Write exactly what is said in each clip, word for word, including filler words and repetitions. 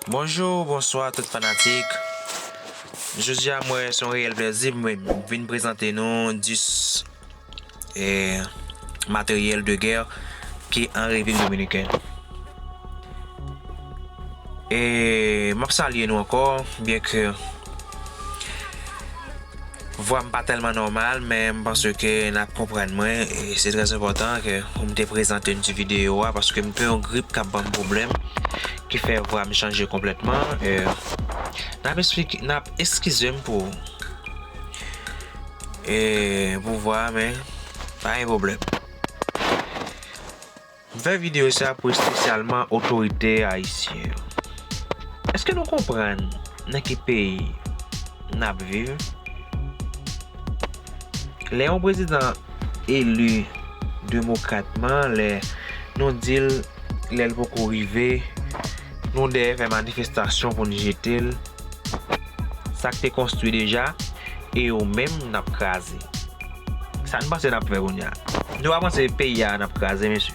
Bonjou, bonswa tout fanatik. Jodi a mwen se yon reyèl plèzi pou mwen vin prezante nou dis eh, materyèl de gè ki an Repiblik Dominikèn. E m ap salye nou ankò, byenke vwa m pa tèlman nòmal, men m panse ke n ap konprann mwen. E se trè enpòtan ke pou m te prezante yon ti videyo a, paske m gen yon grip k ap ban m pwoblèm, ki fè vwa m chanje konplètman. E n ap esplike, n ap eskize m pou, e, pou vwa, men pa gen pwoblèm. M fè videyo sa pou espesyalman otorite ayisyen yo. Èske nou konprann nan ki peyi n ap viv? Lè yon prezidan eli demokratman, lè nou di l, lè l poko rive, nou dèyè fè manifestasyon pou n jete l, sa k te konstwi deja, e yo menm n ap kraze. Sa n panse n ap fè kounye a? Nou pa panse peyi a n ap kraze, mesye?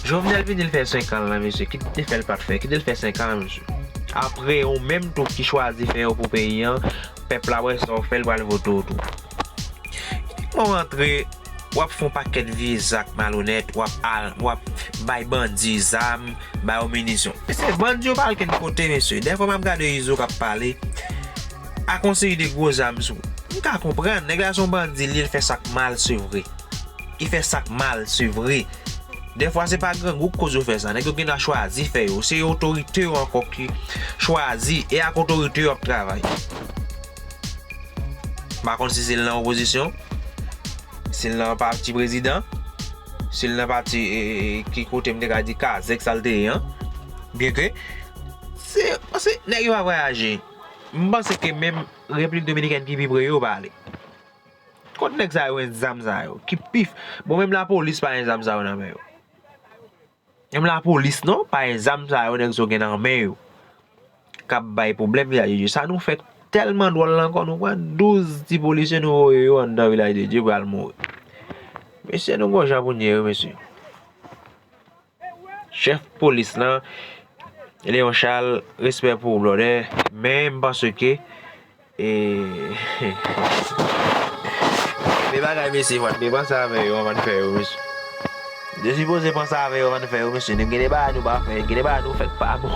Jovenel vini, l fè senk an l lan, mesye. Kit li te fè, l pa t fè. Kit li te fè senk an, mesye. Apre, ou menm tou ki chwazi fè yo pou peyi an, pèp la wè sa w fè, l pral vote w tou. Ou antre, w ap fè yon pakèt vye zak malonèt, w ap al, w ap bay bandi zam, bay yo minisyon. Mesye, bandi yo pa al kenn kote, mesye. Dèfwa m ap gade Izo k ap pale ak yon seri de gwo zam sou. M ka konprann, nèg la se yon bandi, li, l fè sa k mal, se vre. Li fè sa k mal, se vre. Dèfwa se pa grangou k koz yo fè sa. Nèg yo gen dwa chwazi fè yo. Se otorite yo ankò ki chwazi e ak otorite yo ap travay. M pa konn si se l nan opozisyon, si l nan pati prezidan, si l nan pati, e, e, e, ki kote m te ka di kazèk sa l te ye an. Byenke se, se nèg yo pa vwayaje. M panse ke menm Repiblik Dominikèn ki pi pre yo pa ale. Kot nèg sa yo jwenn zam sa yo? Ki pif. Bon, menm lapolis pa gen zam sa yo nan men yo. Menm lapolis non, pa gen zam sa yo nèg sa yo gen nan men yo k ap bay pwoblèm Vilaj de Dye. Sa nou fè tèlman dwòl la ankò, nou pran douz ti polisye nou voye yo anndan Vilaj de Dye pou y al mouri. Mesye, nou gon jan pou n ye wi, mesye. Chèf polis lan, Léon Charles, respè pou ou, brother. Men m panse ke, e, de bagay mesye fò n te panse avè yo anvan n fè yo, mesye. N te sipoze panse avè yo anvan n fè yo, mesye. Nou gen de bagay nou pa fè, gen de bagay nou fè k pa bon.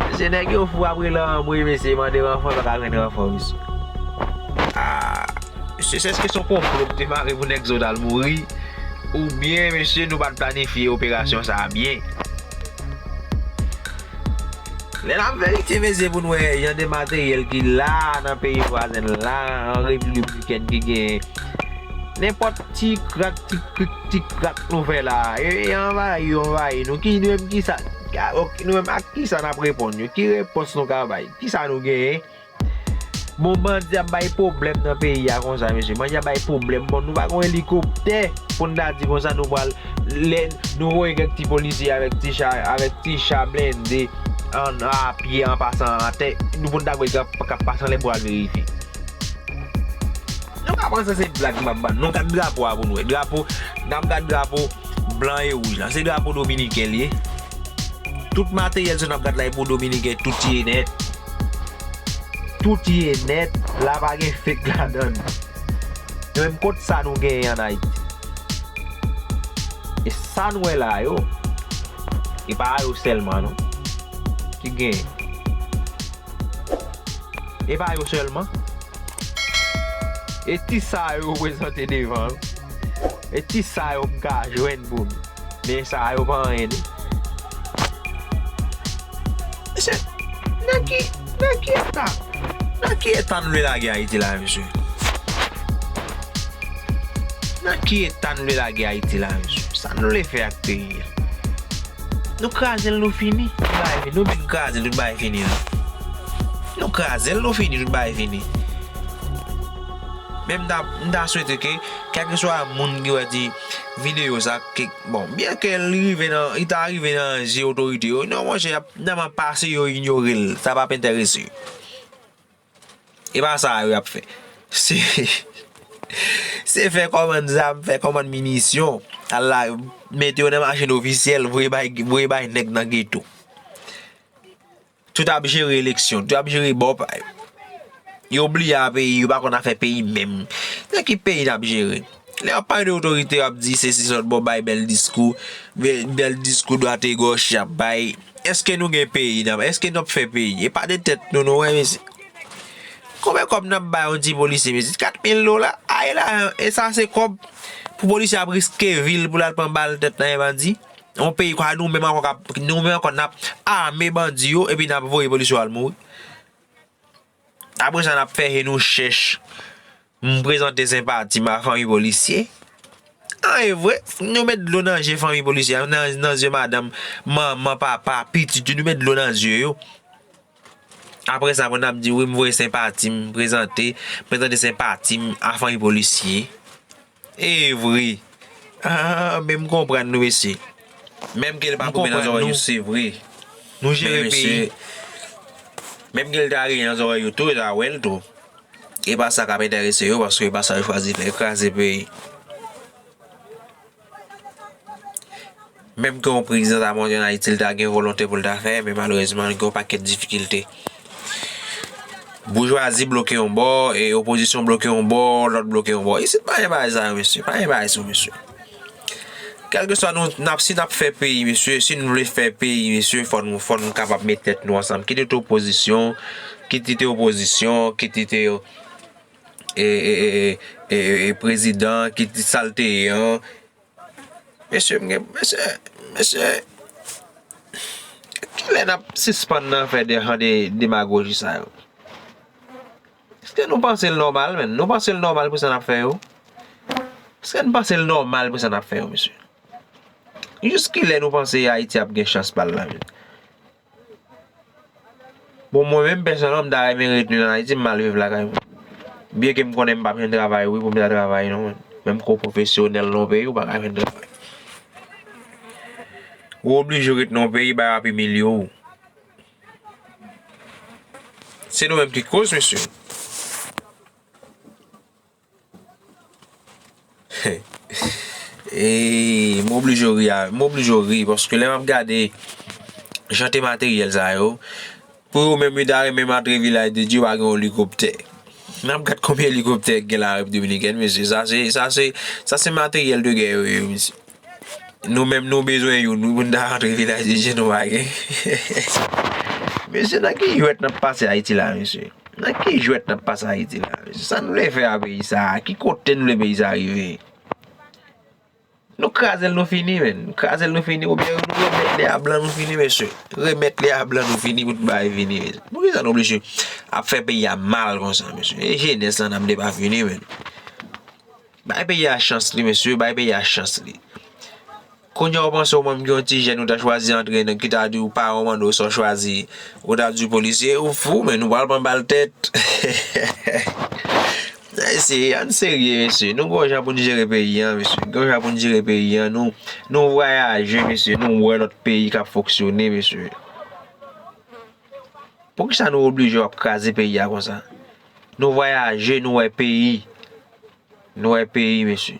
Mesye, nèg yo fou ap rele anmwe, mesye, mande ranfò, yo pa ka jwenn ranfò, mesye. Ah. Mesye, se èske se yon konplo ki te mare pou nèg sa yo t al mouri? Oubyen, mesye, nou pa t planifye operasyon sa a byen? Lè n ap verifye, mesye, pou n wè jan de materyèl ki la nan peyi vwazen la, an Repiblik Dominikèn, ki gen nenpòt ti krak, ti krik, ti krak nou fè la, e, e anvayi yo, anvayi nou. Ki, nou menm, ki sa, ok, nou menm, ak ki sa n ap reponn yo? Ki repons nou ka bay? Ki sa nou genyen? Bon, bandi ap bay pwoblèm nan peyi a konsa, mesye. Bandi ap bay pwoblèm. Bon, nou pa gon elikoptè pou n ta di konsa nou pral, lè nou voye kèk ti polisye avèk ti cha, avèk ti cha blende, an, a pye, an pasan atè, nou pou n ta voye k ap, k ap pase anlè pou al verifye. Nou ka panse se blag m ap ban nou. Gad drapo a pou nou wè. Drapo, n ap gad drapo blan e wouj la. Se drapo dominiken l ye. Tout materyèl sa n ap gad la e pou dominiken, tout ye nèt. Tout ye nèt, la pa gen fake ladan l. Nou menm kot sa nou genyen ann Ayiti? E sa n wè la yo, e pa yo sèlman non, ki genyen. E pa yo sèlman. E ti sa yo prezante devan yo. E ti sa yo m ka jwenn pou nou. Men sa yo pa anyen non. Mesye, nan ki, nan ki eta, nan ki eta n vle lage Ayiti la, mesye? Nan ki eta n vle lage Ayiti la, mesye? Sa n vle fè ak peyi a? Nou kraze l, nou fini, tout bagay fini. Nou fin kraze l, tout bagay fini la. Nou kraze l, nou fini, tout bagay fini. Men m ta, m ta swete ke, kèlkeswa moun ki wè ti videyo sa, ke, bon, byenke li rive nan, li ta rive nan je otorite yo, non, monchè, y ap nòmalman pase yo, inyore l, sa p ap enterese yo. E pa sa yo y ap fè. Se, se fè kòmann zam, fè kòmann minisyon, al la, mete yo nan machin ofisyèl, voye bay, voye bay nèg nan geto. Tout ap jere eleksyon, tout ap jere bò pa yo. Yo bliye a peyi, yo pa konn afè peyi menm. Nan ki peyi n ap jere? Lè y ap pale de otorite, y ap di sesi sòt bò, bay bèl diskou, bèl, bèl diskou dwat e gòch y ap bay. Èske nou gen peyi nan, èske n ap fè peyi? E pa de tèt nou, nou wè, mesye. Konbyen kòb n ap bay yon ti polisye, mesye? Kat mil dola? Ay la, e sa se kòb pou polisye ap riske vi l pou l al pran bal tèt nan yon bandi? Yon peyi kwa nou menm ankò k ap, nou menm ankò n ap ame bandi yo, epi n ap voye polisye yo al mouri. Apre sa, n ap fè je nou chèch. M prezante senpati m a fanmi polisye. An, e vre, nou met dlo nan je fanmi polisye a, nan, nan zye madanm, manman, papa, pitit yo, nou met dlo nan zye yo. Apre sa, pou n ap di, wi, m voye senpati m, prezante, prezante senpati m a fanmi polisye. E vre. Ah, men m konprann nou, mesye. Menm ke l pa konbyen nan zòrèy yo, se vre. Nou jere peyi. Menm ke l ta rele nan zòrèy yo tou, yo ta wè l tou. E pa sa k ap enterese yo, paske e pa sa yo chwazi fè, kraze peyi. Menm ke yon prezidan ta monte ann Ayiti, l ta gen volonte pou l ta fè, men malerezman, gen yon pakèt difikilte. Boujwazi bloke yon bò, e opozisyon bloke yon bò, lòt bloke yon bò. Isit pa gen bagay sa yo, mesye. Pa gen bagay sa yo, mesye. Kèlkeswa nou, n ap, si n ap fè peyi, mesye, si n vle fè peyi, mesye, fò nou, fò nou kapab met tèt nou ansanm. Kit li te opozisyon, kit li te opozisyon, kit li te, e, e, e, e, e, e, prezidan, kit li sa l te ye an. Mesye, m gen, mesye, mesye, kilè n ap sispann nan fè de jan de demagoji sa yo? Èske nou panse l nòmal, menn? Nou panse l nòmal pou sa n ap fè yo? Èske n panse l nòmal pou sa n ap fè yo, mesye? Jis kilè nou panse Ayiti ap gen chans pa l la, menn? Bon, mwen menm, pèsonèlman, m ta renmen retounen ann Ayiti, m al viv lakay mwen. Byenke m konnen m p ap jwenn travay, wi, pou m ta travay, non, menn. Menm ke w pwofesyonèl nan yon peyi, ou pa ka jwenn travay. Ou oblije ret nan yon peyi, bagay ap imilye w. Se nou menm ki koz, mesye. E, m oblije ri a, m oblije ri, paske lè m ap gade jan te materyèl sa yo, pou yo menm, yo ta renmen antre Vilaj de Dye, pa gen yon elikoptè. N ap gad konbyen elikoptè ki gen la Repiblik Dominikèn, mesye. Sa se, sa se, sa se materyèl de gè yo ye, mesye. Nou menm, nou bezwen youn, wi, pou n ta rantre Vilaj de Dye, nou pa gen. Mesye, nan ki jwèt n ap pase Ayiti la, mesye? Nan ki jwèt n ap pase Ayiti la, mesye? Sa n vle fè a peyi sa a? Ki kote n vle peyi sa a rive? Nou kraze l, nou fini, menn. Nou kraze l, nou fini. Oubyen nou remèt li a blan, nou fini, mesye. Remèt li a blan, nou fini, pou tout bagay fini, mesye. Poukisa nou oblije ap fè peyi a mal konsa, mesye? E jenès lan n ap depafini, menn. Bay peyi a chans li, mesye, bay peyi a chans li. Kounye a w panse w menm gen yon ti jèn ou ta chwazi antre nan, ki ta di w paran w mande w sa w chwazi, ou ta di w polisye, ou fou, menn, ou pral pran bal tèt. Mesye, ann serye, mesye. Nou gen yon jan pou n jere peyi a, mesye. Gen yon jan pou n jere peyi a. Nou, nou vwayaje, mesye. Nou wè lòt peyi k ap fonksyone, mesye. Poukisa nou oblije ap kraze peyi a konsa? Nou vwayaje, nou wè peyi. Nou wè peyi, mesye.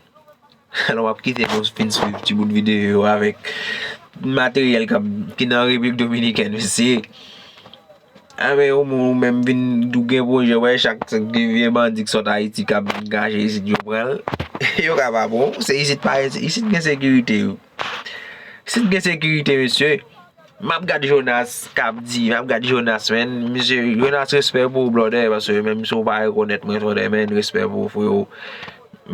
Alò, m ap kite nou fin swiv ti bout videyo yo avèk materyèl k ap, ki nan Repiblik Dominikèn, mesye. A, men ou, ou menm vin, ou gen pwojè, wè, chak, chak vye bandi k sot Ayiti k ap vin kache isit, yo pran l. Yo ka pa bon. Se isit pa, isit gen sekirite, yo. Isit gen sekirite, mesye. M ap gad Jonas k ap di, m ap gad Jonas, menn. Mesye, Jonas, respè pou ou, blòdè, paske menm si w pa rekonèt mwen, blòdè, menn, respè pou ou, freo.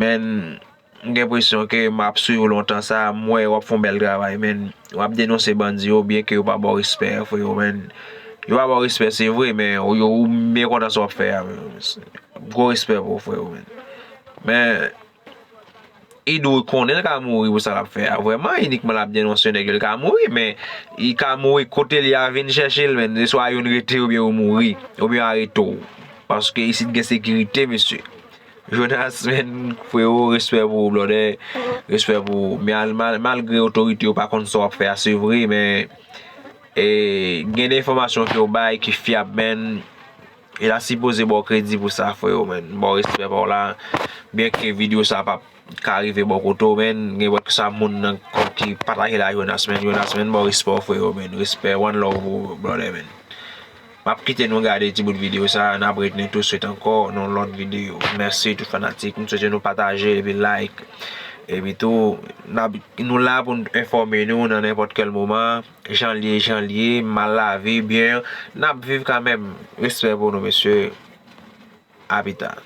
Menn, m gen enpresyon ke m ap swiv ou lontan sa, m wè w ap fè yon bèl travay, menn. W ap denonse bandi yo, byenke yo pa ba w respè, freo, menn. Yo pa ba w respè, se vre, men yo, ou byen kontan sa w ap fè a, menn. Gwo respè pou ou, freo, menn. Men, Idou konnen l ka mouri pou sa l ap fè a. Vrèman, inikman l ap denonse nèg yo, l ka mouri, men li ka mouri kote li a vin chèche l, menn. Se swa youn rete oubyen ou mouri, oubyen yo arete w. Paske isit gen sekirite, mesye. Jonas, menn, freo, respè pou ou, blòdè. Respè pou ou. Men al, mal, malgre otorite yo pa konn sa w ap fè a, se vre, men, e, gen de enfòmasyon ke w bay ki fyab, menn. E la sipoze ba w kredi pou sa, freo, menn. M ba w respè pa w la. Byenke videyo sa p ap ka rive bò kote w, menn. Gen pwòt ke sa moun nan ki pataje la, Jonas, menn. Jonas, menn, m ba w respè w, freo, menn. Respè, one love pou ou, brother, menn. M ap kite nou gade ti bout videyo sa a, n ap retounen tou swit ankò nan lòt videyo. Mèsi tout fanatik, m swete nou pataje epi like. Epi tou, n ap, nou la pou n enfòme nou nan nenpòt kèl moman. Jan l ye, jan l ye, mal lavi, byen, n ap viv kanmenm. Respè pou nou, mesye. A pita.